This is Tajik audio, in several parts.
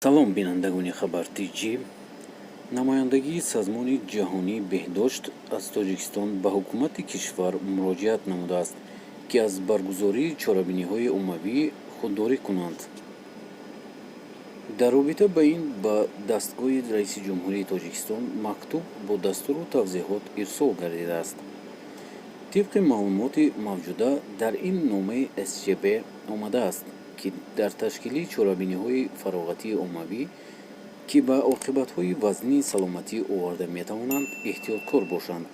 Салом, бинандагони Хабар Тҷӣ. Намояндагии Созмони ҷаҳонии беҳдошт аз Тоҷикистон ба ҳукумати кишвар муроҷиат намудааст, ки аз баргузории чорабиниҳои оммавӣ худдорӣ кунанд. Дар робита ба ин ба дастгоҳи раиси ҷумҳурии Тоҷикистон мактуб бо дастуру тавзеҳот ирсол гардидааст. Тибқи маълумоти мавҷуда, дар ин номаи СҶБ омадааст, ки дар ташкили чорабиниҳои фароғатии оммавӣ, ки ба оқибатҳои вазнини саломатӣ оварда метавонанд, эҳтиёткор бошанд.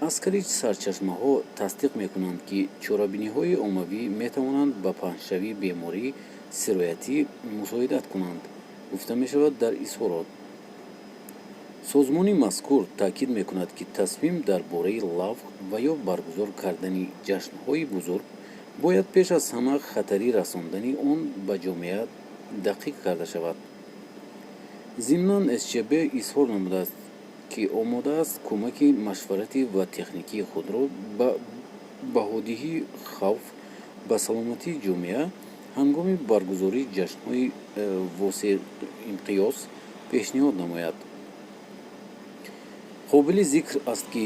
Аксари сарчашмаҳо тасдиқ мекунанд, ки чорабиниҳои оммавӣ метавонанд ба паҳншавии бемории сироятӣ мусоидат кунанд, гуфта мешавад дар изҳорот. Созмони мазкур таъкид мекунад, ки тасмим дар бораи лағв ва ё баргузор кардани ҷашнҳои бузург бояд пеш аз ҳама хатари расондани он ба ҷомеа дақиқ карда шавад. Зимнан, СҶБ изҳор намудааст, ки омода аст кӯмаки машваратӣ ва техникии худро ба баҳодиҳии хавф ба саломатии ҷомеа ҳангоми баргузории ҷашнҳои васеъмиқёс пешниҳод намояд. Қобили зикр аст, ки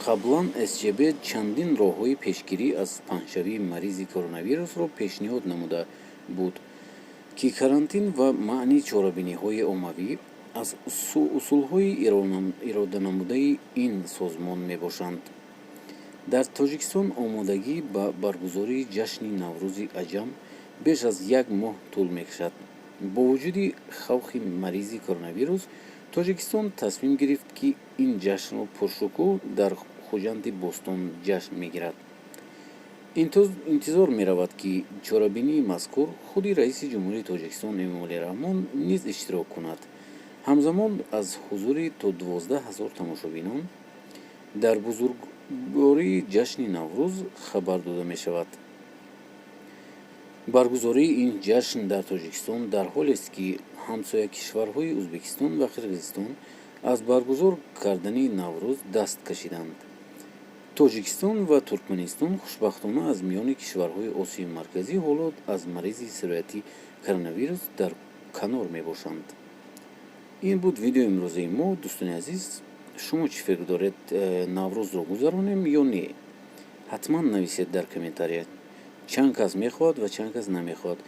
қаблан СҶБ чандин роҳҳои пешгирӣ аз паҳншавии маризи коронавирусро пешниҳод намуда буд, ки карантин ва манъи чорабиниҳои оммавӣ аз усулҳои ироданамудаи ин созмон мебошанд. Дар Тоҷикистон омодагӣ ба баргузории ҷашни Наврӯзи аҷам беш аз як моҳ тӯл мекашад. Бо вуҷуди хавфи маризи коронавирус, Тоҷикистон тасмим гирифт, ки ин ҷашнро пуршукӯҳ дар Хуҷанди бостон ҷашн мегирад. Интизор меравад, ки чорабинии мазкур худи раиси ҷумҳурии Тоҷикистон Эмомалӣ Раҳмон низ иштирок кунад. Ҳамзамон, аз ҳузури то 12 000 тамошобинон дар бузургвории ҷашни Наврӯз хабар дода мешавад. Баргузории ин ҷашн дар Тоҷикистон дар ҳолест, ки ҳамсоя кишварҳои Ӯзбекистон ва Қирғизистон аз баргузор кардани Наврӯз даст кашиданд. Тоҷикистон ва Туркманистон, хушбахтона, аз миёни кишварҳои Осиёи Марказӣ ҳоло аз маризи сироятии коронавирус дар канор мебошанд. Ин буд видеои имрӯзаи мо. Дӯстони азиз, шумо чӣ фикр доред, Наврӯзро гузаронем ё не? Ҳатман нависед дар комментария, чанд кас мехоҳад ва чанд кас намехоҳад.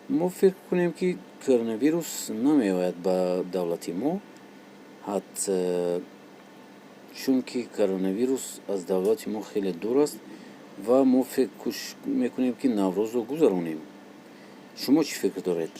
Мо фикр кунем, ки коронавирус намеояд ба давлати мо, ҳат чунки коронавирус аз давлати мо хеле дур аст ва мо фикр кӯшиш мекунем, ки Наврӯзро гузаронем. Шумо чӣ фикр доред?